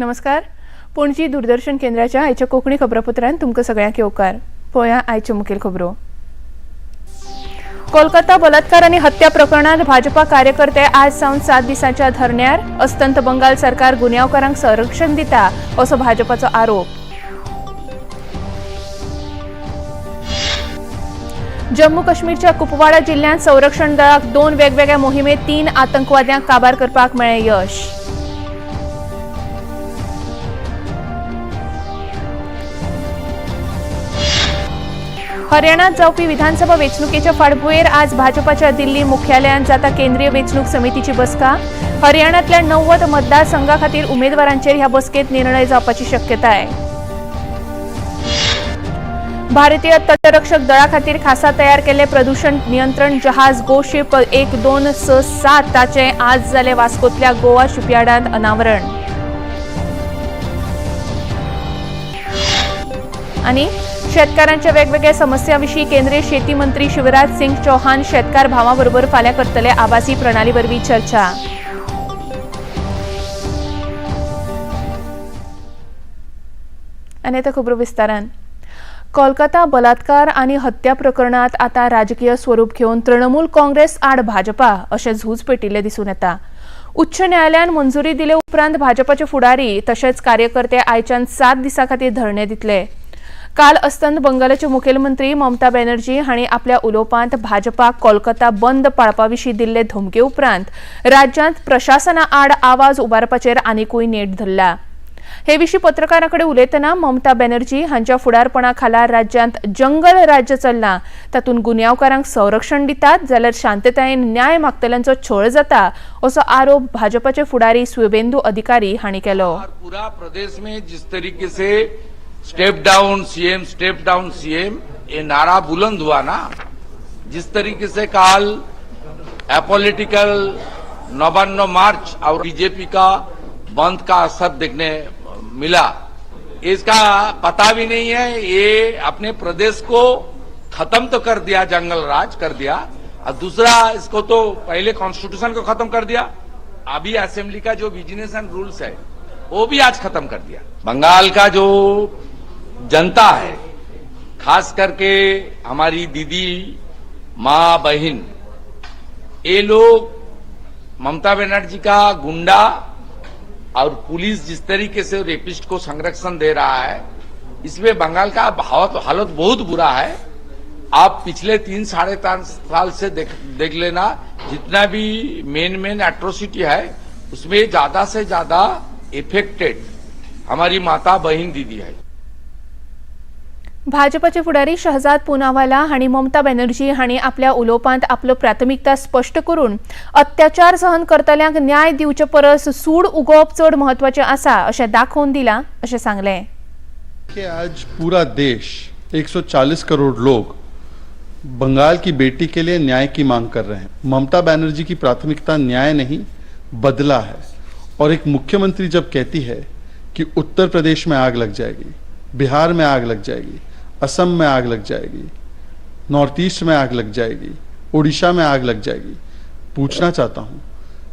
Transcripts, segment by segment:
नमस्कार. पणजी दूरदर्शन केंद्राच्या आयच्या कोंकणी खबरापत्रांत तुमकां सगळ्यांक येवकार. पळोवया आयच्यो मुखेल खबरो. कोलकाता बलात्कार आनी हत्या प्रकरणांत भाजपा कार्यकर्ते आज सावन 7 दिसांच्या धरण्यार. अस्तंत बंगाल सरकार गुन्यांवकारांक संरक्षण दिता असो भाजपाचो आरोप. जम्मू काश्मीरच्या कुपवाडा जिल्ह्यांत संरक्षण दळाक 2 वेगवेगळ्या मोहिमेत 3 आतंकवाद्यांक काबार करपाक मेळ्ळें यश. हरियाणात जावपी विधानसभा वेंचणुकेच्या फाटभुंयेर आज भाजपाच्या दिल्ली मुख्यालयांत जाता केंद्रीय वेंचणूक समितीची बसका. हरियाणांतल्या 90 मतदारसंघा खातीर उमेदवारांचेर ह्या बसकेंत निर्णय जावपाची शक्यताय. भारतीय तटरक्षक दळा खातीर खासा तयार केल्ले प्रदूषण नियंत्रण जहाज गोशिप 1267 ताचें आज जालें वास्कोतल्या गोवा शिपयार्डांत अनावरण. आनी शेतकारांच्या वेगवेगळ्या समस्यां विशीं केंद्रीय शेती मंत्री शिवराज सिंग चौहान शेतकार भावां बरोबर फाल्यां करतले आभासी प्रणाली वरवीं चर्चा. आनी आतां खबरो विस्तारान. कोलकाता बलात्कार आनी हत्या प्रकरणांत आतां राजकीय स्वरूप घेवन तृणमूल काँग्रेस आड भाजपा अशें झूज पेटिल्लें दिसून येता. उच्च न्यायालयान मंजुरी दिले उपरांत भाजपाचे फुडारी तशेंच कार्यकर्ते आयच्यान 7 दिसां खातीर धरणे दितले. काल अस्तंत बंगालाचे मुखेलमंत्री ममता बॅनर्जी हांणी आपल्या उलोवपांत भाजपाक कोलकाता बंद पाळपा विशीं दिल्ले धमके उपरांत राज्यांत प्रशासना आड आवाज उबारपाचेर आनिकूय नेट धरला. हे विशीं पत्रकारां कडेन उलयतना ममता बॅनर्जी हांच्या फुडारपणा खाला राज्यांत जंगल राज्य चल्लां, तातूंत गुन्यांवकारांक संरक्षण दितात जाल्यार शांततायेन न्याय मागतल्यांचो छळ जाता असो आरोप भाजपाचे फुडारी शुभेंदू अधिकारी हांणी केलो. पूरा प्रदेश में जिस तरीके से step down CM, step down CM ये नारा बुलंद हुआ ना, जिस तरीके से काल एपॉलिटिकल नवान्न मार्च और बीजेपी का बंद का असर देखने मिला, इसका पता भी नहीं है. ये अपने प्रदेश को खत्म तो कर दिया, जंगल राज कर दिया, और दूसरा इसको तो पहले कॉन्स्टिट्यूशन को खत्म कर दिया, अभी असेंबली का जो बिजनेस एंड रूल्स है वो भी आज खत्म कर दिया. बंगाल का जो जनता है, खास करके हमारी दीदी माँ बहन, ये लोग ममता बनर्जी का गुंडा और पुलिस जिस तरीके से रेपिस्ट को संरक्षण दे रहा है, इसमें बंगाल का हालत बहुत बुरा है. आप पिछले 3 साढ़े 3 साल से देख लेना, जितना भी मेन मेन एट्रोसिटी है उसमें ज्यादा से ज्यादा इफेक्टेड हमारी माता बहन दीदी है. भाजपाचे फुडारी शहजाद पुनावाला हांणी ममता बॅनर्जी हांणी आपल्या उलोवपांत आपलो प्राथमिकता स्पश्ट करून अत्याचार सहन करतल्यांक न्याय दिवचे परस सूड उगोवप चड म्हत्वाचें आसा अशें दाखोवन दिलां अशें सांगलें. आज पूरा देश 140 करोड़ लोग बंगाल की बेटी के लिए न्याय की मांग कर रहे हैं. ममता बनर्जी की प्राथमिकता न्याय नहीं बदला है. और एक मुख्यमंत्री जब कहती है कि उत्तर प्रदेश में आग लग जाएगी, बिहार में आग लग जाएगी, असम में आग लग जाएगी, नॉर्थ ईस्ट में आग लग जाएगी, उड़ीसा में आग लग जाएगी, पूछना चाहता हूँ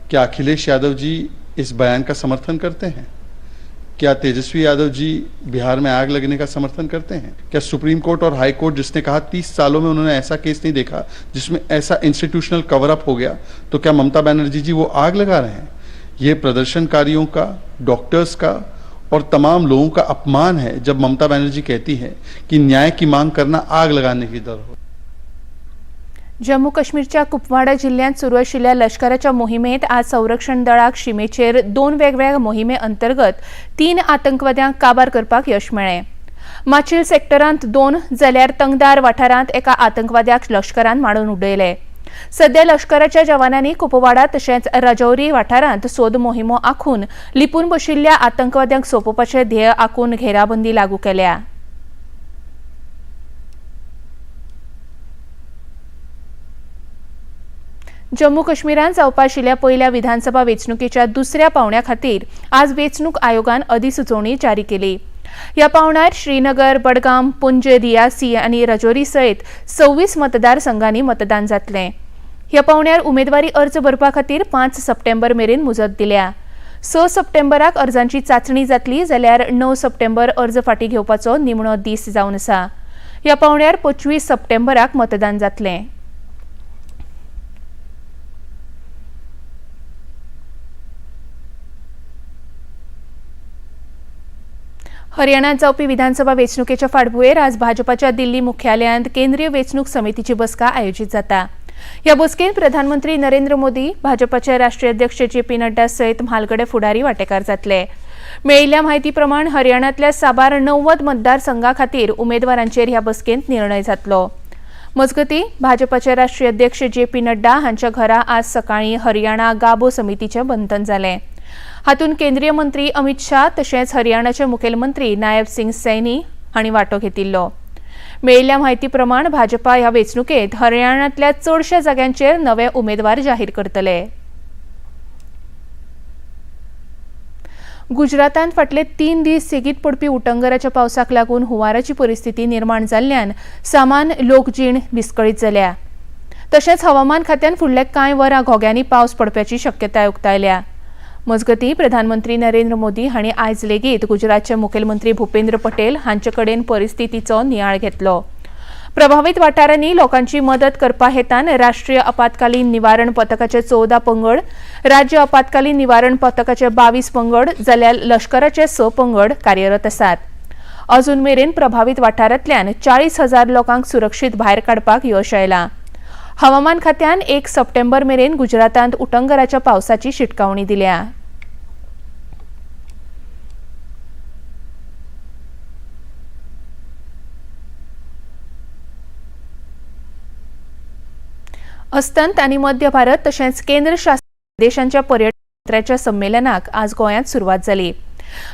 क्या अखिलेश यादव जी इस बयान का समर्थन करते हैं? क्या तेजस्वी यादव जी बिहार में आग लगने का समर्थन करते हैं? क्या सुप्रीम कोर्ट और हाई कोर्ट जिसने कहा 30 सालों में उन्होंने ऐसा केस नहीं देखा जिसमें ऐसा इंस्टीट्यूशनल कवरअप हो गया, तो क्या ममता बनर्जी जी वो आग लगा रहे हैं? ये प्रदर्शनकारियों का, डॉक्टर्स का और तमाम लोगों का अपमान है जब ममता बनर्जी कहती है कि न्याय की मांग करना आग लगाने की दर हो. जम्मू काश्मीरच्या कुपवाडा जिल्ह्यांत सुरू आशिल्ल्या लश्कराच्या मोहिमेंत आज संरक्षण दळाक शिमेचेर 2 वेगवेगळ्या मोहिमे अंतर्गत 3 आतंकवाद्यांक काबार करपाक यश मेळ्ळें. माचील सेक्टरांत 2 जाल्यार तंगदार वाठारांत एका आतंकवाद्याक लश्करान मारून उडयले. सध्या लश्कराच्या जवानांनी कुपवाडा तशेंच राजौरी वाठारांत सोद मोहिमो आंखून लिपून बशिल्ल्या आतंकवाद्यांक सोंपोवपाचें ध्येय आंखून घेराबंदी लागू केल्या. जम्मू काश्मीरांत जावपा आशिल्ल्या पयल्या विधानसभा वेंचणुकेच्या दुसऱ्या पावंड्या खातीर आज वेंचणूक आयोगान अधिसुचोवणी जारी केली. ह्या पावंड्यार श्रीनगर, बडगाम, पुंज, रियासी आनी रजौरी सयत 26 मतदारसंघांनी मतदान जातलें. ह्या पावंड्यार उमेदवारी अर्ज भरपा खातीर 5 सप्टेंबर मेरेन मुजत दिल्या. 6 सप्टेंबराक अर्जांची चांचणी जातली जाल्यार 9 सप्टेंबर अर्ज फाटीं घेवपाचो निमणो दीस जावन आसा. ह्या पावंड्यार 25 सप्टेंबराक मतदान जातलें. हरियाणात जावपी विधानसभा वेंचणुकेच्या फाटभुंयेर आज भाजपाच्या दिल्ली मुख्यालयांत केंद्रीय वेंचणूक समितीची बसका आयोजीत जाता. ह्या बसकेंत प्रधानमंत्री नरेंद्र मोदी, भाजपाचे राष्ट्रीय अध्यक्ष जे पी नड्डा सयत म्हालगडे फुडारी वांटेकार जातले. मेळिल्ल्या म्हायती प्रमाण हरियाणांतल्या साबार 90 मतदारसंघा खातीर उमेदवारांचेर ह्या बसकेंत निर्णय जातलो. मजगतीं, भाजपाचे राष्ट्रीय अध्यक्ष जे पी नड्डा हांच्या घरा आज सकाळीं हरियाणा गाबो समितीचें बंधन जालें. हातूंत केंद्रीय मंत्री अमित शाह तशेंच हरियाणाचे मुखेलमंत्री नायब सिंग सैनी हांणी वांटो घेतिल्लो. मेळिल्ल्या म्हायती प्रमाण भाजपा ह्या वेंचणुकेंत हरियाणांतल्या चडश्या जाग्यांचेर नवे उमेदवार जाहीर करतले. गुजरातांत फाटले 3 दीस सेगीत पडपी उटंगराच्या पावसाक लागून हुंवाराची परिस्थिती निर्माण जाल्ल्यान सामान लोकजीण विस्कळीत जाल्या. तशेंच हवामान खात्यान फुडले कांय वरां घोग्यांनी पावस पडपाची शक्यताय उक्तायल्या. मजगतीं, प्रधानमंत्री नरेंद्र मोदी हांणी आयज लेगीत गुजरातचे मुखेलमंत्री भूपेंद्र पटेल हांचे कडेन परिस्थितीचो नियाळ घेतलो. प्रभावीत वाठारांनी लोकांची मदत करपा हेतान राष्ट्रीय आपत्कालीन निवारण पथकाचे 14 पंगड, राज्य आपत्कालीन निवारण पथकाचे 22 पंगड जाल्यार लश्कराचे 6 पंगड कार्यरत आसात. अजून मेरेन प्रभावीत वाठारांतल्यान 40,000 लोकांक सुरक्षीत भायर काडपाक यश आयलां. हवामान खात्यान 1 सप्टेंबर मेरेन गुजरातांत उटंगराच्या पावसाची शिटकावणी दिल्या. अस्तंत आनी मध्य भारत तशेंच केंद्र शासित प्रदेशांच्या पर्यटन मंत्र्याच्या संमेलनाक आज गोंयांत सुरवात जाली.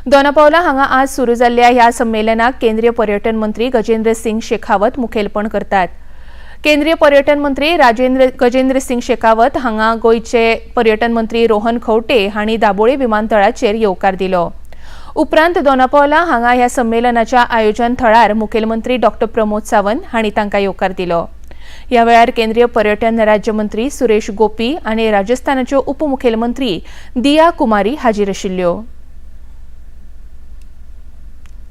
दोनापावला हांगा आज सुरू जाल्ल्या ह्या संमेलनाक केंद्रीय पर्यटन मंत्री गजेंद्र सिंग शेखावत मुखेलपण करतात. केंद्रीय पर्यटन मंत्री गजेंद्र सिंग शेखावत हांगा गोंयचे पर्यटन मंत्री रोहन खंवटे हांणी दाबोळी विमानतळाचेर येवकार दिलो. उपरांत दोनापावला हांगा ह्या संमेलनाच्या आयोजन थळार मुखेलमंत्री डॉ प्रमोद सावंत हांणी तांकां येवकार दिलो. ह्या वेळार केंद्रीय पर्यटन राज्यमंत्री सुरेश गोपी आनी राजस्थानाच्यो उपमुखेलमंत्री दिया कुमारी हाजीर आशिल्ल्यो.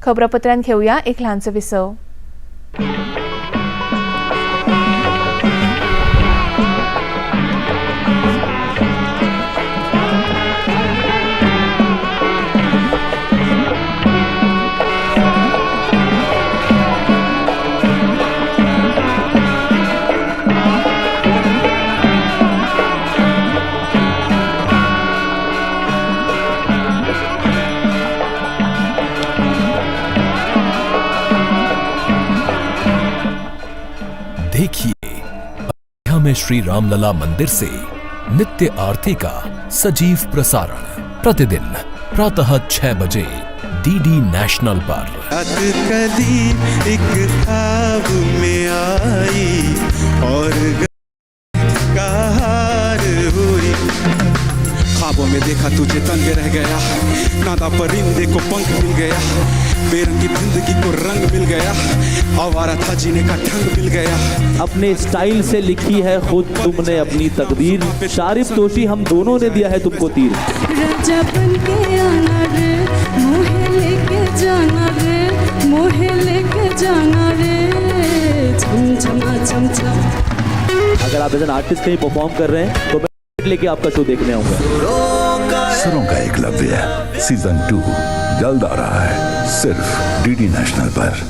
खबरापत्रांत घेवया एक ल्हानसो विसव. देखिए अयोध्या में श्री रामलला मंदिर से नित्य आरती का सजीव प्रसारण प्रतिदिन प्रातः 6 बजे डीडी नेशनल पर। कदी एक ख्वाब में आई और कहार हुई। ख्वाबों में देखा तुझे तन में रह गया, नादा परिंदे को पंख मिल गया, बेरंगी जिंदगी को रंग मिल गया, आवारा था जीने का ढंग मिल गया। अपने स्टाइल से लिखी है खुद तुमने अपनी तकदीर, शारिब तोशी हम दोनों ने दिया है तुमको तीर। राजा बन के आना रे, मोहे लेके जाना रे, मोहे लेके जाना रे, छम छमा छम छम। अगर आप एज एन आर्टिस्ट कहीं परफॉर्म कर रहे हैं तो मैं लेके आपका शो देखने आऊंगा। सुरों का एकलव्य सीजन 2 जल्द आ रहा है सिर्फ डीडी नेशनल पर।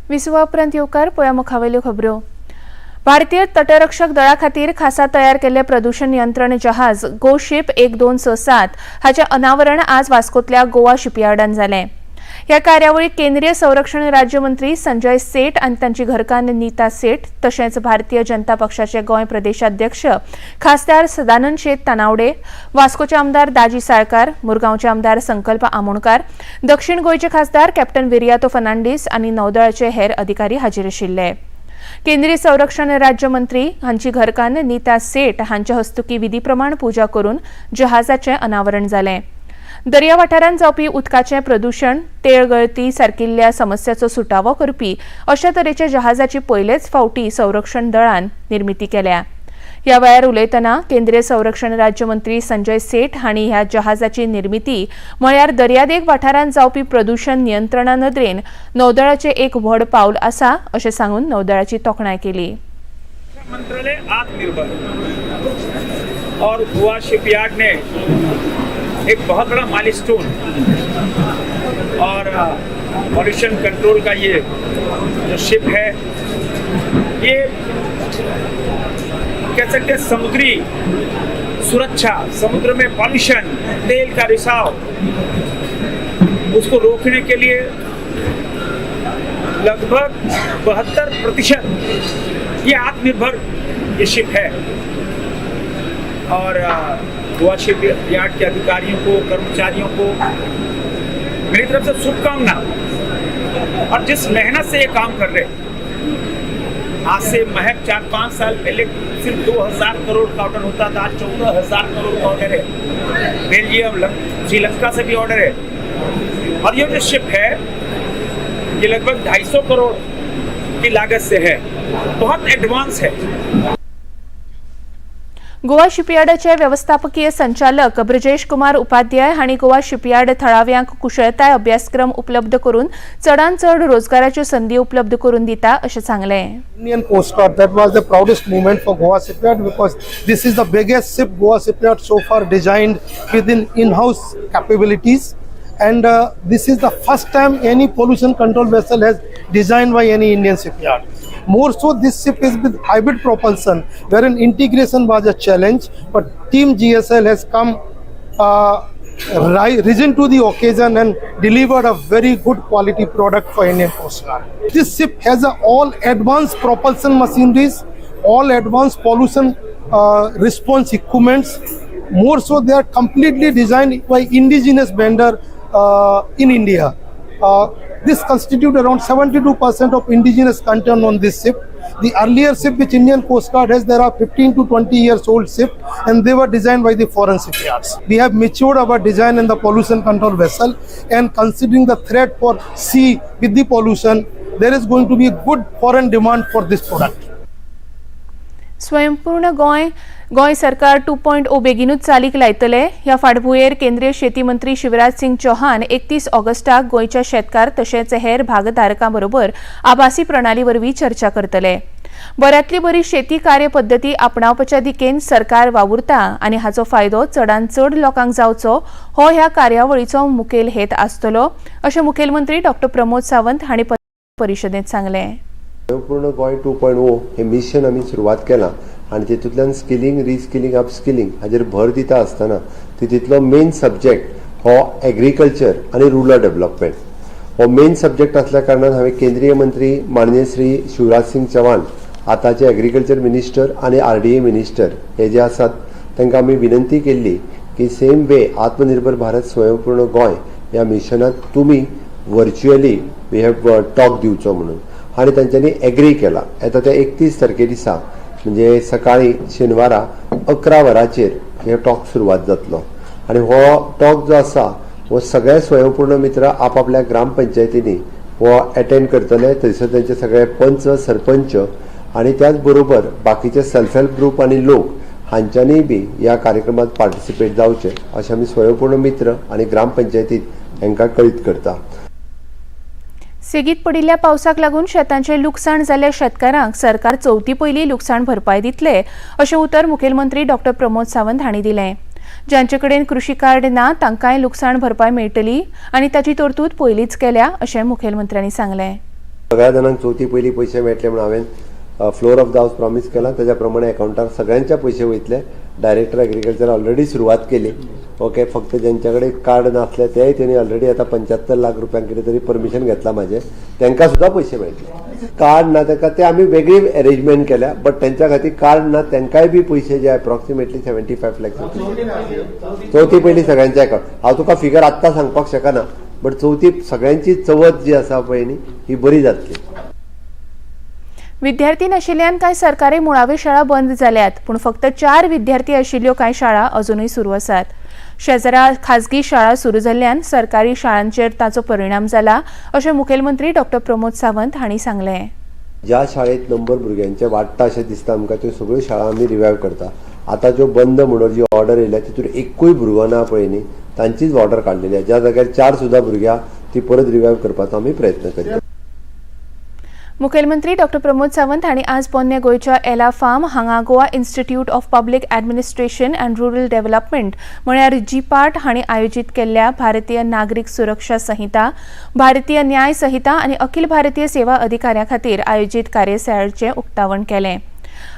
विसवा उपरांत येवकार. पळया मुखावेल्यो खबरो. भारतीय तटरक्षक दळा खातीर खासा तयार केल्ले प्रदूषण नियंत्रण जहाज गोशिप 1267 हाचें अनावरण आज वास्कोतल्या गोवा शिपयार्डान जालें. ह्या कार्यावळीक केंद्रीय संरक्षण राज्यमंत्री संजय सेठ आनी तांची घरकान्न नीता सेठ तशेंच भारतीय जनता पक्षाचे गोंय प्रदेशाध्यक्ष खासदार सदानंद शेट तानावडे, वास्कोचे आमदार दाजी साळकार, मुरगांवचे आमदार संकल्प आमोणकार, दक्षिण गोंयचे खासदार कॅप्टन विरियातो फर्नांडीस आनी नौदळाचे हेर अधिकारी हाजीर आशिल्ले. केंद्रीय संरक्षण राज्यमंत्री हांची घरकान्न नीता सेठ हांच्या हस्तुकी विधीप्रमाण पूजा करून जहाजाचें अनावरण जालें. दर्या वाठारांत जावपी उदकाचें प्रदूशण, तेळ गळती सारकिल्ल्या समस्याचो सुटावो करपी अशा तरेच्या जहाजाची पयलेच फावटी संरक्षण दळान निर्मिती केल्या. ह्या वेळार उलयतना केंद्रीय संरक्षण राज्यमंत्री संजय सेठ हांणी ह्या जहाजाची निर्मिती म्हळ्यार दर्यादेग वाठारांत जावपी प्रदूशण नियंत्रणा नदरेन नौदळाचें एक व्हड पावल आसा अशें सांगून नौदळाची तोखणाय केली. मंत्रालय आत्मनिर्भर और गोवा शिपयार्ड ने एक बहुत बड़ा माइलस्टोन और पॉल्यूशन कंट्रोल का ये जो शिप है, ये कह सकते हैं समुद्री सुरक्षा, समुद्र में पॉल्यूशन, तेल का रिसाव, उसको रोकने के लिए लगभग 72% ये आत्मनिर्भर ये शिप है. और गोवा शिप यार्ड के अधिकारियों को, कर्मचारियों को मेरी तरफ से शुभकामना. और जिस मेहनत से ये काम कर रहे हैं, आज से महज 4-5 साल पहले सिर्फ 2000 करोड़ का ऑर्डर होता था, आज 14,000 करोड़ का ऑर्डर है. बेल्जियम, श्रीलंका से भी ऑर्डर है. और ये जो शिप है, ये लगभग 250 करोड़ की लागत से है, बहुत एडवांस है. गोवा शिपयार्डाचे वेवस्थापकीय संचालक ब्रिजेश कुमार उपाध्याय हांणी गोवा शिपयार्ड थळाव्यांक कुशळताय अभ्यासक्रम उपलब्ध करून चडांत चड रोजगाराच्यो संदी उपलब्ध करून दिता अशें सांगलें. Indian Coast Guard. That was the proudest moment for Goa Shipyard because this is the biggest ship Goa Shipyard so far designed within in-house capabilities. And this is the first time any pollution control vessel has designed by any Indian shipyard. More so, this ship is with hybrid propulsion, wherein integration was a challenge, but Team GSL has come risen to the occasion and delivered a very good quality product for Indian Coast Guard. This ship has a all advanced propulsion machineries, all advanced pollution response equipments. More so, they are completely designed by indigenous vendor in India. This constitute around 72% of indigenous content on this ship. The earlier ship which Indian Coast Guard has, there are 15 to 20 years old ship and they were designed by the foreign shipyards. We have matured our design in the pollution control vessel, and considering the threat for sea with the pollution, there is going to be a good foreign demand for this product. स्वयंपूर्ण गोंय, गोंय सरकार 2.0 बेगीनूच चालीक लायतले. ह्या फाटभुंयेर केंद्रीय शेती मंत्री शिवराज सिंग चौहान 31 ऑगस्टाक गोंयच्या शेतकार तशेंच हेर भागधारकां बरोबर आभासी प्रणाली वरवीं चर्चा करतले. बऱ्यांतली बरी शेती कार्य पद्दती आपणावपाच्या दिकेन सरकार वावुरता आनी हाचो फायदो चडांत चड लोकांक जावचो हो ह्या कार्यावळीचो मुखेल हेत आसतलो अशें मुखेलमंत्री डॉ प्रमोद सावंत हांणी परिशदेंत सांगलें. स्वयंपूर्ण गोंय 2.0 हे मिशन आमी सुरवात केलां आनी तितूंतल्यान स्किलिंग, रिस्किलिंग, अपस्किलिंग हाजेर भर दिता आसतना तितूंतलो मेन सब्जेक्ट हो एग्रीकल्चर आनी रुरल डेव्हलपमेंट हो मेन सब्जेक्ट आसल्या कारणान हांवें केंद्रीय मंत्री माननीय श्री शिवराज सिंग चौहान, आतांचे एग्रीकल्चर मिनिस्टर आनी आरडीए मिनिस्टर हे जे आसात, तांकां आमी विनंती केल्ली की सेम वे आत्मनिर्भर भारत, स्वयंपूर्ण गोंय ह्या मिशनात तुमी व्हर्च्युअली we have talk दिवचो म्हणून आनी तांच्यांनी एग्री केला. येता त्या 31 तारखे दिसा, म्हणजे सकाळी शेनवारा 11 वरांचेर हे टॉक सुरवात जातलो आनी हो टॉक जो आसा हो सगळे स्वयंपूर्ण मित्र आपापल्या ग्रामपंचायतींनी हो एटेंड करतले. थंयसर तेंचे सगळे पंच, सरपंच आनी त्याच बरोबर बाकीचे सेल्फ हेल्प ग्रूप आनी लोक हांच्यांनीय बी ह्या कार्यक्रमात पार्टिसिपेट जावचे अशें आमी स्वयंपूर्ण मित्र आनी ग्रामपंचायतीत हांकां कळीत करता. सेगीत पडिल्ल्या पावसाक लागून शेतांचें लुकसाण जाल्ल्या शेतकारांक सरकार चवथी पयलीं लुकसाण भरपाय दितले अशें उतर मुखेलमंत्री डॉ प्रमोद सावंत हांणी दिलें. जांचे कडेन कृशी कार्ड ना तांकांय लुकसाण भरपाय मेळटली आनी ताची तरतूद पयलींच केल्या अशें मुखेलमंत्र्यांनी सांगलें. सगळ्या जाणांक चवथी पयलीं पयशे मेळटले म्हणून हांवें floor of the house promise केलां. ताच्या प्रमाणे अकावंटार सगळ्यांच्या पयशे वयतले. डायरेक्टर एग्रीकल्चर ऑलरेडी सुरवात केली. ओके, फक्त ज्यांच्या कडेन कार्ड नासले तेय तेणी ऑलरेडी आतां 75 लाख रुपयांक कितें तरी परमिशन घेतलां म्हाजें, तांकां सुद्दां पयशे मेळटले. कार्ड ना तांकां ते आमी वेगळी एरेंजमेंट केल्या, बट तेंच्या खातीर कार्ड ना तांकांय बी पयशे जे अप्रॉक्सिमेटली 75 लॅक्स चवथी पयलीं सगळ्यांच्या अकावंट. हांव तुका फिगर आत्तां सांगपाक शकना, बट चवथी सगळ्यांची चवथ जी आसा पळय न्ही, ही बरी जातली. विद्यार्थी नाशिल्ल्यान कांय सरकारी मुळाव्यो शाळा बंद जाल्यात, पूण फक्त चार विद्यार्थी आशिल्ल्यो कांय शाळा अजुनूय सुरू आसात. शेजरा खाजगी शाळा सुरू जाल्ल्यान सरकारी शाळांचेर ताचो परिणाम जाला अशें मुखेलमंत्री डॉ प्रमोद सावंत हांणी सांगलें. ज्या शाळेत नंबर भुरग्यांचे वाडटा अशें दिसता आमकां, त्यो सगळ्यो शाळा आमी रिवायव करता. आतां ज्यो बंद म्हणून जी ऑर्डर येयल्या तितून एकूय भुरगो ना पळय न्ही, तांचीच ऑर्डर काडलेली आसा. ज्या जाग्यार 4 सुद्दां भुरग्यां ती परत रिवायव करपाचो आमी प्रयत्न करता. मुखेलमंत्री डॉ प्रमोद सावंत हांणी आज पोन्ने गोंयच्या एला फार्म हांगा Goa institute of public administration and rural development म्हळ्यार जीपाट हांणी आयोजीत केल्ल्या भारतीय नागरीक सुरक्षा संहिता, भारतीय न्याय संहिता आनी अखिल भारतीय सेवा अधिकाऱ्यां खातीर आयोजीत कार्यशाळेचें उक्तावण केलें.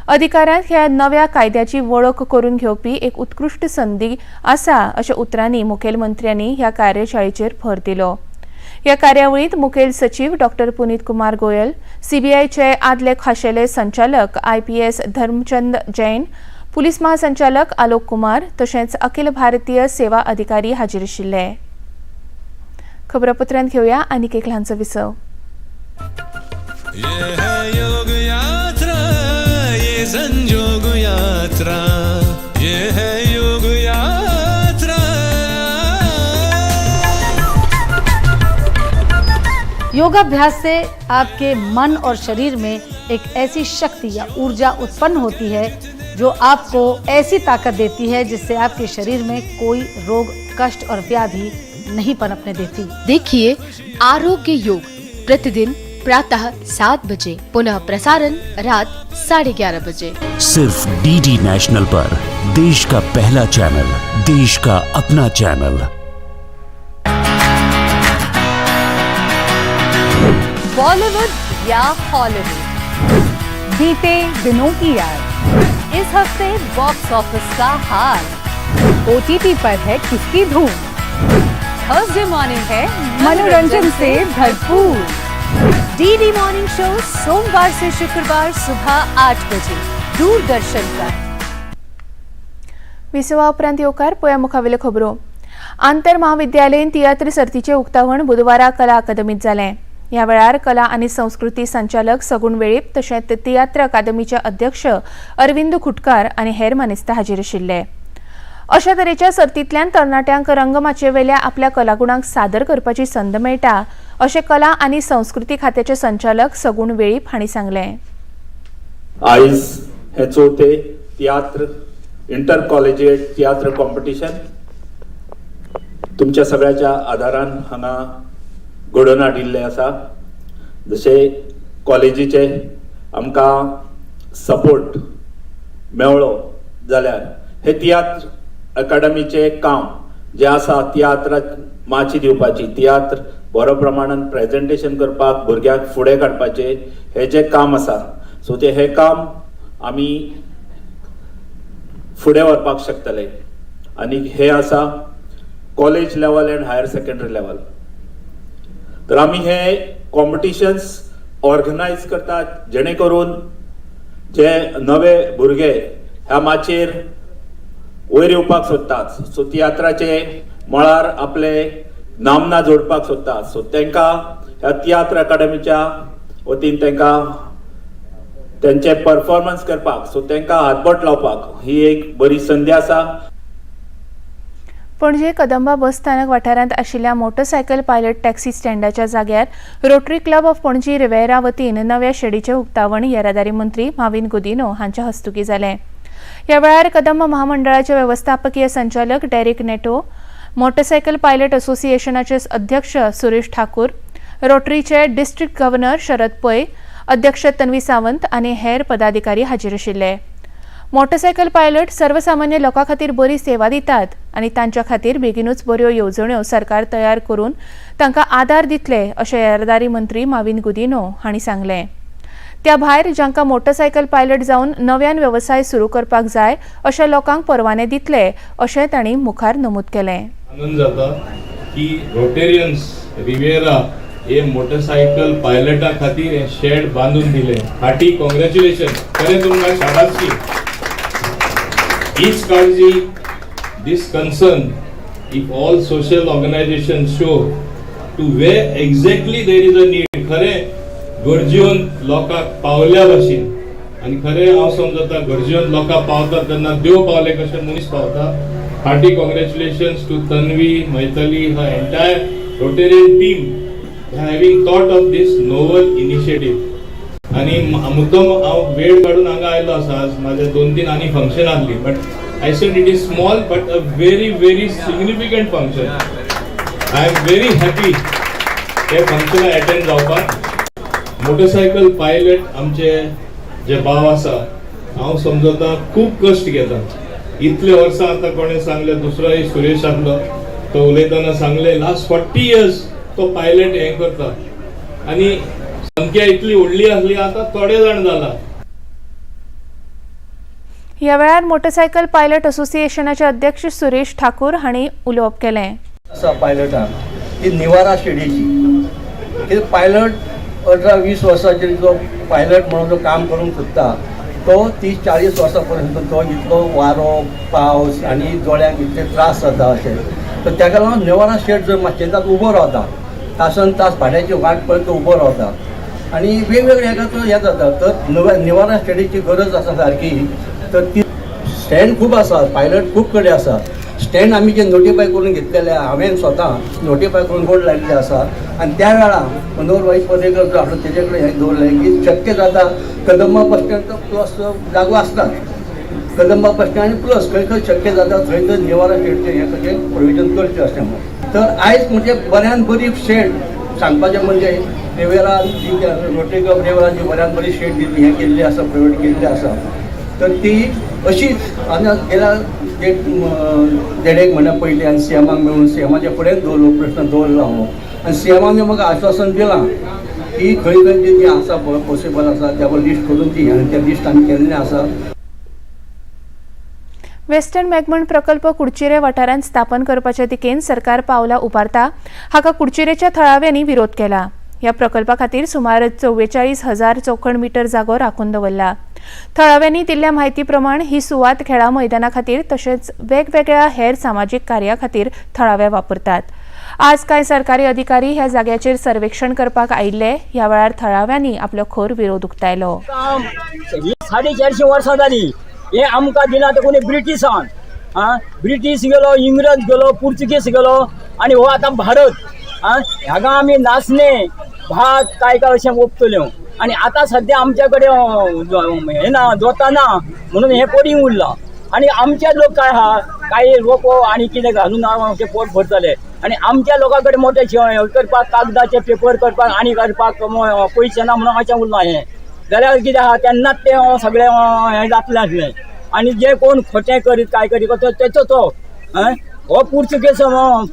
अधिकाऱ्यांक ह्या नव्या कायद्याची वळख करून घेवपी एक उत्कृश्ट संदी आसा अशें उतरांनी मुखेलमंत्र्यांनी ह्या कार्यशाळेचेर भर दिलो. ह्या कार्यावळींत मुखेल सचीव डॉ पुनीत कुमार गोयल, सीबीआयचे आदले खाशेले संचालक IPS Dharmchand Jain, police महासंचालक आलोक कुमार तशेंच अखिल भारतीय सेवा अधिकारी हाजीर आशिल्ले. खबरापत्रांत घेवया आनीक एक ल्हानसो विसव. ये है योग यात्रा, ये संजोग यात्रा, ये है योग यात्रा. योगाभ्यास से आपके मन और शरीर में एक ऐसी शक्ति या ऊर्जा उत्पन्न होती है जो आपको ऐसी ताकत देती है जिससे आपके शरीर में कोई रोग, कष्ट और व्याधि नहीं पनपने देती। देखिए आरोग्य योग प्रतिदिन प्रातः 7 बजे, पुनः प्रसारण रात 11:30 बजे। सिर्फ डीडी नेशनल पर, देश का पहला चैनल, देश का अपना चैनल। बॉलीवुड या हॉलीवुड, बीते दिनों की याद, इस हफ्ते बॉक्स ऑफिस का हाल, ओटीटी पर है किसकी धूम, थर्सडे मॉर्निंग है मनोरंजन से भरपूर। डीडी मॉर्निंग शो सोमवार से शुक्रवार सुबह 8 बजे दूरदर्शन पर। विसवा उपरांत येवकार. पळया मुखावेल्यो खबरो. आंतर महाविद्यालयीन तियात्र सर्तीचें उक्तावण बुधवारा कला अकादमीत जालें. ह्या वेळार कला आनी संस्कृती संचालक सगुण वेळीप तशेंच तियात्र अकादमीचे अध्यक्ष अरविंद खुटकार आनी हेर मानेस्त हाजीर आशिल्ले. अशा तरेच्या सर्तींतल्यान तरणाट्यांक रंगमाचयेवेल्या आपल्या कलागुणांक सादर करपाची संद मेळटा अशें कला आनी संस्कृती खात्याचे संचालक सगुण वेळीप हांणी सांगलें. आयज हे चवथे तियात्र इंटर कॉलेजिएट तियात्र कॉम्पिटिशन तुमच्या सगळ्याच्या आदारान हांगा घडोवन हाडिल्लें आसा. जशें कॉलेजीचे आमकां सपोर्ट मेळ्ळो जाल्यार हे तियात्र अकादमीचें काम जें आसा तियात्राक माची दिवपाची, तियात्र बरो प्रमाणान प्रेजेंटेशन करपाक भुरग्यांक फुडें काडपाचें हें जें काम आसा, सो तें हें काम आमी फुडें व्हरपाक शकतले. आनी हें आसा college level and higher secondary level. तर आमी हे कॉम्पिटिशन्स ऑर्गनायज करतात जेणे करून जे नवे भुरगे ह्या माचयेर वयर येवपाक सोदतात, सो तियात्राचे मळार आपले नामना जोडपाक सोदतात, सो तांकां ह्या तियात्र अकादमीच्या वतीन तांकां तेंचे परफॉर्मन्स करपाक, सो तांकां हातबोट लावपाक ही एक बरी संदी आसा. पणजे कदंबा बस स्थानक वाठारांत आशिल्ल्या मोटरसायकल पायलट टॅक्सी स्टँडाच्या जाग्यार rotary club of Panaji Riviera वतीन नव्या शेडीचें उक्तावण येरादारी मंत्री माविन गुदिन्हो हांच्या हस्तुकीं जालें. ह्या वेळार कदंब महामंडळाचे वेवस्थापकीय संचालक डेरिक नेटो, मोटरसायकल पायलट असोसिएशनाचे अध्यक्ष सुरेश ठाकूर, रोटरीचे डिस्ट्रिक्ट गव्हर्नर शरद पै, अध्यक्ष तन्वी सावंत आनी हेर पदाधिकारी हाजीर आशिल्ले. मोटरसायकल पायलट सर्वसामान्य लोकां खातीर बरी सेवा दितात आनी तांच्या खातीर बेगिनूच बऱ्यो येवजण्यो सरकार तयार करून तांकां आदार दितले अशें येरादारी मंत्री माविन गुदिन्हो हांणी सांगलें. त्या भायर जांकां मोटरसायकल पायलट जावन नव्यान वेवसाय सुरू करपाक जाय अशा लोकांक परवाने दितले अशें तांणी मुखार नमूद केलें. आनंद जाता की रोटेरियन्स रिवेरा हे मोटरसायकल पायलटा खातीर हे शेड बांदून दिले. Hearty congratulation. खरें तुमकां शाबासकी. हीच काळजी, this concern, if all social organization show to where exactly there is a need, खरें गरजेवन लोकांक पावल्या भाशेन. आनी खरें हांव समजता गरजेवन लोकांक पावता तेन्ना देव पावले कशें मनीस पावता. Hearty congratulations to Tanvi, Maithili, her entire Rotarian team having thought of this novel initiative. आनी मुद्दम हांव वेळ काडून हांगा आयलो आसा. आज म्हाजे 2-3 आनी फंक्शन आहली, but I said it is small but a very very significant function. I am very happy हे फंक्शन अटेंड जावपाक. मोटरसायकल पायलट आमचे जे भाव आसा, हांव समजता खूब कश्ट घेता इतले वर्सां. आतां कोणें सांगलें, दुसरोय सुरेश आहलो तो उलयतना सांगलें, लास्ट 40 इयर्स तो पायलट हें करता आनी संख्या इतली व्हडली आसली, आतां थोडे जाण जाला. ह्या वेळार मोटरसायकल पायलट असोसिएशनाचे अध्यक्ष सुरेश ठाकूर हांणी उलोवप केलें. आसा पायलटान ती निवारा शेडीची कित्याक पायलट 18-20 वर्सांचेर जो पायलट म्हणून जो काम करूंक सोदता तो 30-40 वर्सां पर्यंत तो इतलो वारो पावस आनी दोळ्यांक इतले त्रास जाता अशें, तर ताका लागून निवारा शेड जर मातशेंतात उबो रावता, तासन तास भाड्याची वाट पळयत तो उबो रावता आनी वेगवेगळे हेका तो हें जाता. तर निवारा शेडीची गरज आसा सारकी. तर ती स्टँड खूब आसा, पायलट खूब कडेन आसा. स्टँड आमी जे नोटिफाय करून घेतलेले, हांवें स्वता नोटिफाय करून बोर्ड लायिल्ले आसा आनी त्या वेळार मनोहर भाई पर्रीकर जो आसलो तेजे कडेन हें दवरलें की शक्य जाता कदंबा बस स्टँड प्लस जागो आसता, कदंबा बस स्टँड आनी प्लस खंय खंय शक्य जाता थंय थंय निवारा शेडचें हें कशें प्रोविजन करचें अशें म्हणून. तर आयज म्हणजे बऱ्यान बरी शेड सांगपाचें म्हणजे रेवेरा जी रोटरी क्लब रेवेरा जी बऱ्यान बरी शेड दिल्ली हें केल्ली आसा, प्रोवायड केल्ली आसा, तर ती अशीच आनी गेल्या 1.5 म्हयन्या पयलीं आनी सीएमाक मेळून सीएमाच्या फुडें दवरलो प्रश्न दवरला हो आनी सीएमान म्हाका आश्वासन दिलां की खंय खंय जी आसा पॉसिबल आसा त्या लिस्ट करून दी आनी तें लिस्ट आमी केल्लें आसा. वेस्टर्न मेगमण प्रकल्प कुडचिरे वाठारांत स्थापन करपाच्या दिकेन सरकार पावलां उबारता हाका कुडचिरेच्या थळाव्यांनी विरोध केला. ह्या प्रकल्पा खातीर सुमार 44,000 चौखण मीटर जागो राखून दवरला. थळाव्यांनी दिल्ल्या म्हायती प्रमाण ही सुवात खेळा मैदाना खातीर तशेंच वेगवेगळ्या हेर सामाजीक कार्या खातीर थळावे वापरतात. आज कांय सरकारी अधिकारी ह्या जाग्याचेर सर्वेक्षण करपाक आयिल्ले. ह्या वेळार थळाव्यांनी आपलो खर विरोध उक्तायलो. 450 वर्सां जाली हे आमकां दिला ते कोणी ब्रिटिशान, आं ब्रिटीश गेलो, इंग्रज गेलो, पुर्तुगेज गेलो आनी हो आतां भारत. आं हांगा आमी नाचणे भात काय काय अशें ओंपतल्यो आनी आतां सद्या आमच्या कडेन हें ना, जोतां ना म्हणून हें पडींग उरलां. आनी आमचे लोक काय आहा कांय रोपो आनी कितें घालून आमचें पोट भरतले आनी आमच्या लोकां कडेन मोटे करपाक कागदाचे पेपर करपाक आनी करपाक पयशे ना म्हणून अशें उरलां हें. जाल्यार कितें आहा तेन्नाच तें सगळें हें जातलें आसलें. आनी जे कोण खोटें करीत काय करीत तेचो तो हो पुर्तुगेज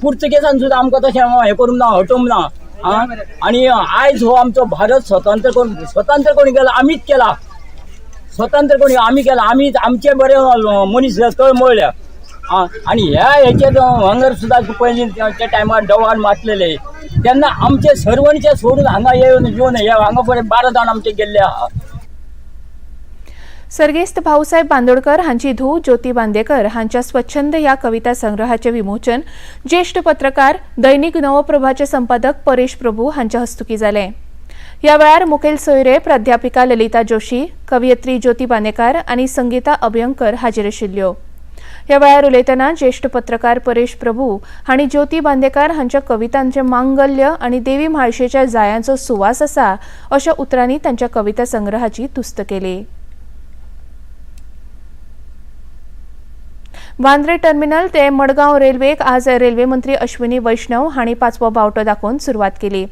पुर्तुगेजान सुद्दां आमकां तशें हें करूंक ना, हटोवंक ना. आं आनी आयज हो आमचो भारत स्वतंत्र करून स्वतंत्र कोणी केला आमीच केला, स्वतंत्र कोणी आमी केला, आमी आमचे बरे मनीस तळमळ्ळ्या. आं आनी ह्या हेचेर हांगर सुद्दां पयलीं त्या टायमार डवान मातलेले तेन्ना आमचे सर्वणचे सोडून हांगा येवन येवन हे हांगा बरे 12 जाण आमचे गेल्ले आहा. सर्गेस्त भाऊसाहेब बांदोडकर हांची धूव ज्योती बांदेकर हांच्या स्वच्छंद ह्या कविता संग्रहाचे विमोचन ज्येष्ठ पत्रकार दैनिक नवप्रभाचे संपादक परेश प्रभू हांच्या हस्तुकी जालें. ह्या वेळार मुखेल सोयरे प्राध्यापिका ललिता जोशी, कवयित्री ज्योती बांदेकर आनी संगीता अभयंकर हाजीर आशिल्ल्यो. ह्या वेळार उलयतना ज्येष्ठ पत्रकार परेश प्रभू हांणी ज्योती बांदेकर हांच्या कवितांचें मांगल्य आनी देवी म्हाळशेच्या जायांचो सुवास आसा अशा उतरांनी तांच्या कविता संग्रहाची तुस्त केली. वांद्रे टर्मिनल ते मडगांव रेल्वेक आज रेल्वे मंत्री अश्विनी वैष्णव हांणी 5वो बावटो दाखोवन सुरवात केली.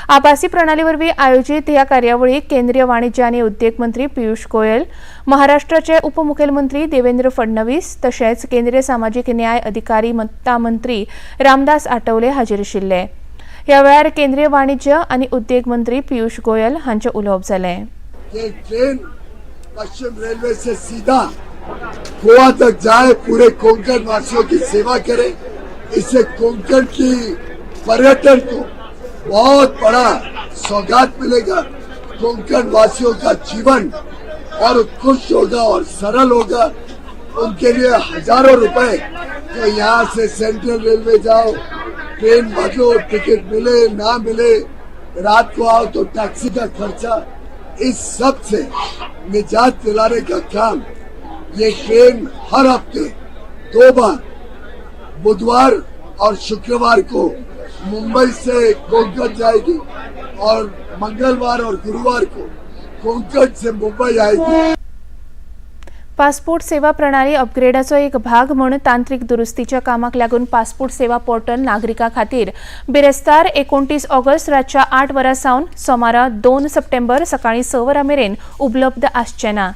आभासी प्रणाली वरवीं आयोजीत ह्या कार्यावळीक केंद्रीय वाणिज्य आनी उद्देग मंत्री पियुष गोयल, महाराष्ट्राचे उपमुखेलमंत्री देवेंद्र फडणवीस तशेंच केंद्रीय सामाजीक न्याय अधिकारिता मंत्री रामदास आठवले हाजीर आशिल्ले. ह्या वेळार केंद्रीय वाणिज्य आनी उद्देग मंत्री पियुष गोयल हांचें उलोवप जालें. ट्रेन पश्चिम रेल्वे से सीधा गोवा तक जाए, पूरे कोंकण वासियों की सेवा करे. इससे कोंकण की पर्यटन को बहुत बड़ा सौगात मिलेगा. कोंकण वासियों का जीवन और उत्कृष्ट होगा और सरल होगा. उनके लिए हजारों रुपए तो यहाँ से सेंट्रल रेलवे जाओ, ट्रेन बदलो, टिकट मिले ना मिले, रात को आओ तो टैक्सी का खर्चा, इस सब से निजात दिलाने का काम ये ट्रेन हर हफ्ते 2 बार बुधवार और शुक्रवार को मुंबई से कोंकण जाएगी और मंगलवार और गुरुवार को कोंकण से मुंबई आएगी। पासपोर्ट सेवा प्रणाली अपग्रेडाचो एक भाग म्हूण तांत्रिक दुरुस्तीच्या कामाक लागून पासपोर्ट सेवा पोर्टल नागरिकां खातीर बिरेस्तार 29 ऑगस्ट रातच्या 8 वरां सावन सोमारा 2 सप्टेंबर सकाळीं 6 वरां मेरेन उपलब्ध आसचें ना।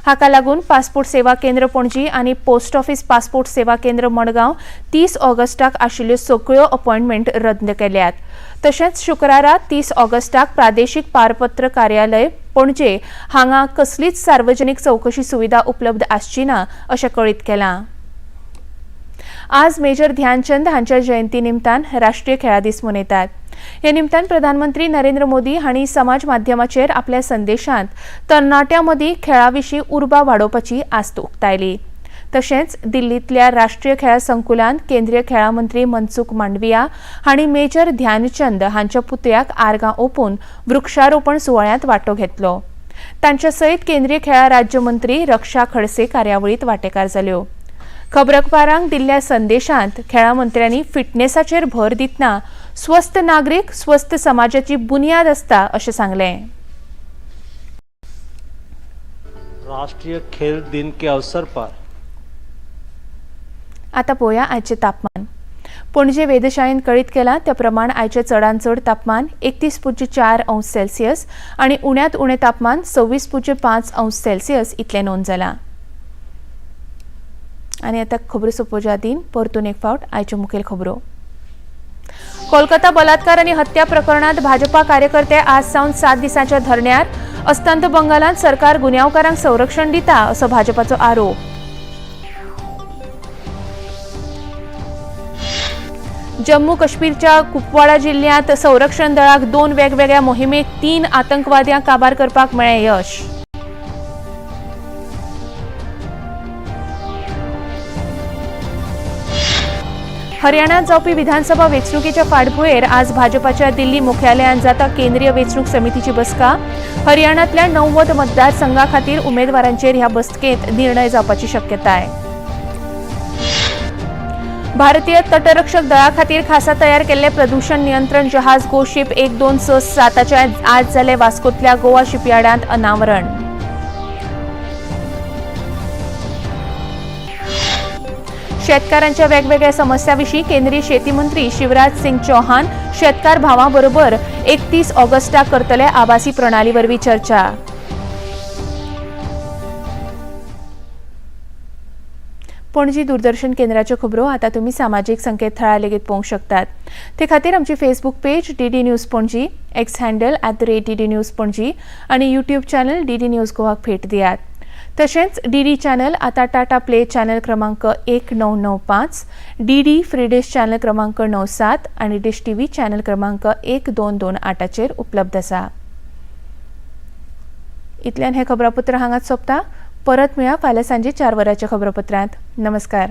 हाका लागून पासपोर्ट सेवा केंद्र पणजी आनी पोस्ट ऑफिस पासपोर्ट सेवा केंद्र मडगांव 30 ऑगस्टाक आशिल्ल्यो सगळ्यो अपॉयंटमेंट रद्द केल्यात। तशेंच शुक्रारा 30 ऑगस्टाक प्रादेशीक पारपत्र कार्यालय पणजे हांगा कसलीच सार्वजनिक चौकशी सुविधा उपलब्ध आसची ना अशें कळीत केलां। आज मेजर ध्यानचंद हांच्या जयंती निमतान राष्ट्रीय खेळां दीस मनयतात। हे निमतान प्रधानमंत्री नरेंद्र मोदी हांणी समाज माध्यमाचेर आपल्या संदेशांत तरणाट्यां मदीं खेळां विशीं उर्बा वाडोवपाची आस्त उक्तायली। तशेंच दिल्लींतल्या राष्ट्रीय खेळां संकुलांत केंद्रीय खेळां मंत्री मनसुख मांडविया हांणी मेजर ध्यानचंद हांच्या पुतळ्याक आर्गां ओंपून वृक्षारोपण सुवाळ्यांत वांटो घेतलो। तांच्या सयत केंद्रीय खेळां राज्यमंत्री रक्षा खडसे कार्यावळींत वांटेकार जाल्यो। खबराकारांक दिल्ल्या संदेशांत खेळां मंत्र्यांनी फिटनेसाचेर भर दितना स्वस्थ नागरीक स्वस्थ समाजाची बुन्याद आसता अशें सांगलें। राष्ट्रीय खेल दिन के अवसर पर आता पळोवया आयचें तापमान। पणजे वेधशाळेन कळीत केलां त्या प्रमाण आयचें चडांत चड तापमान 31.4 अंश सेल्सियस आनी उण्यांत उणें तापमान 26.5 अंश सेल्सियस इतलें नोंद जालां। आनी आतां खबरो सोंपोवच्या आदीं परतून एक फावट आयच्यो मुखेल खबरो। कोलकाता बलात्कार आनी हत्या प्रकरणांत भाजपा कार्यकर्ते आज सावन 7 दिसांच्या धरण्यार। अस्तंत बंगालांत सरकार गुन्यांवकारांक संरक्षण दिता असो भाजपाचो आरोप। जम्मू काश्मीरच्या कुपवाडा जिल्ह्यांत संरक्षण दळाक 2 वेगवेगळ्या मोहिमेत 3 आतंकवाद्यांक काबार करपाक मेळ्ळें यश। हरियाणात जावपी विधानसभा वेंचणुकेच्या फाटभुंयेर आज भाजपाच्या दिल्ली मुख्यालयांत जाता केंद्रीय वेंचणूक समितीची बसका। हरियाणांतल्या 90 मतदारसंघा खातीर उमेदवारांचेर ह्या बसकेंत निर्णय जावपाची शक्यताय। भारतीय तटरक्षक दळा खातीर खासा तयार केल्ले प्रदूषण नियंत्रण जहाज गोशिप 1267 आज जालें वास्कोतल्या गोवा शिपयार्डांत अनावरण। शेतकारांच्या वेगवेगळ्या समस्यांविशीं केंद्रीय शेती मंत्री शिवराज सिंग चौहान शेतकार भावां बरोबर 31 ऑगस्टाक करतले आभासी प्रणाली वरवीं चर्चा। पणजी दूरदर्शन केंद्राच्यो खबरो आता तुम्ही सामाजिक संकेतथळार लेगीत पळोवंक शकतात। ते खातीर आमची Facebook page DD news Panaji, X handle @DD news Panaji आनी यूट्यूब चॅनल डीडी न्यूज गोवाक भेट दियात। तशेंच डीडी चॅनल आता टाटा प्ले चॅनल क्रमांक 1995, डीडी फ्री डिश चॅनल क्रमांक 97 आनी डिश टीव्ही चॅनल क्रमांक 1228चेर उपलब्ध आसा। इतल्यान हें खबरापत्र हांगाच सोंपता। परत मेळया फाल्यां सांजे 4 वरांच्या खबरापत्रांत। नमस्कार।